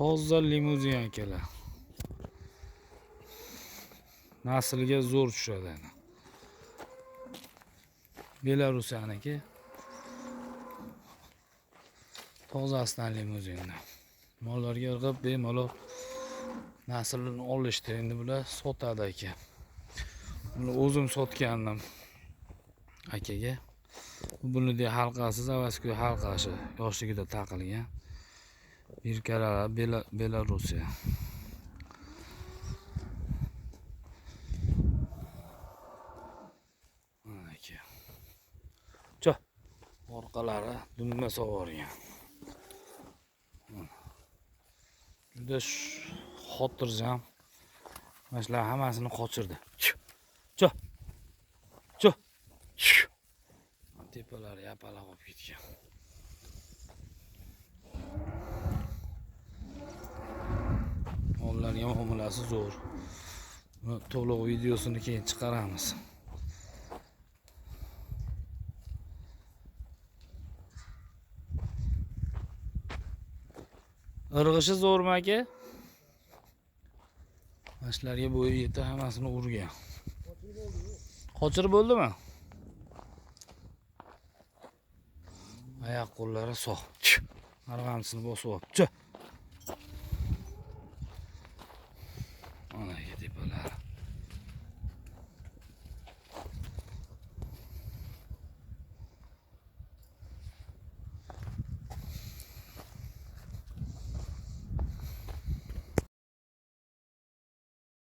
Toza limuzin akalar. Naslga zo'r tushadi ana. Belarusiyaniki. Tozasidan limuzindan. Mollarga irg'ib bemalol naslini olishdi. Endi bular sotadi aka. Buni o'zim sotgandim akaga. Buni de halqasi заводской halqasi yoshligida taqilgan. Birkalar Belarusiya. Mana aka. Cho. Orqalari dumma sovorgan. Juda xotirjam. Mana shular hammasini qochirdi. Cho. Cho. Tepalari yapaloq bo'lib ketgan. Mollarga muomalasi zo'r. Buni to'liq videosini keyin chiqaramiz. Irg'ishi zo'rmi aka? Mana shularga bo'yi yetib hammasini urgan. Qochirib bo'ldimi? Oyoq qo'llari sog'. Arg'amchisini bosib olib.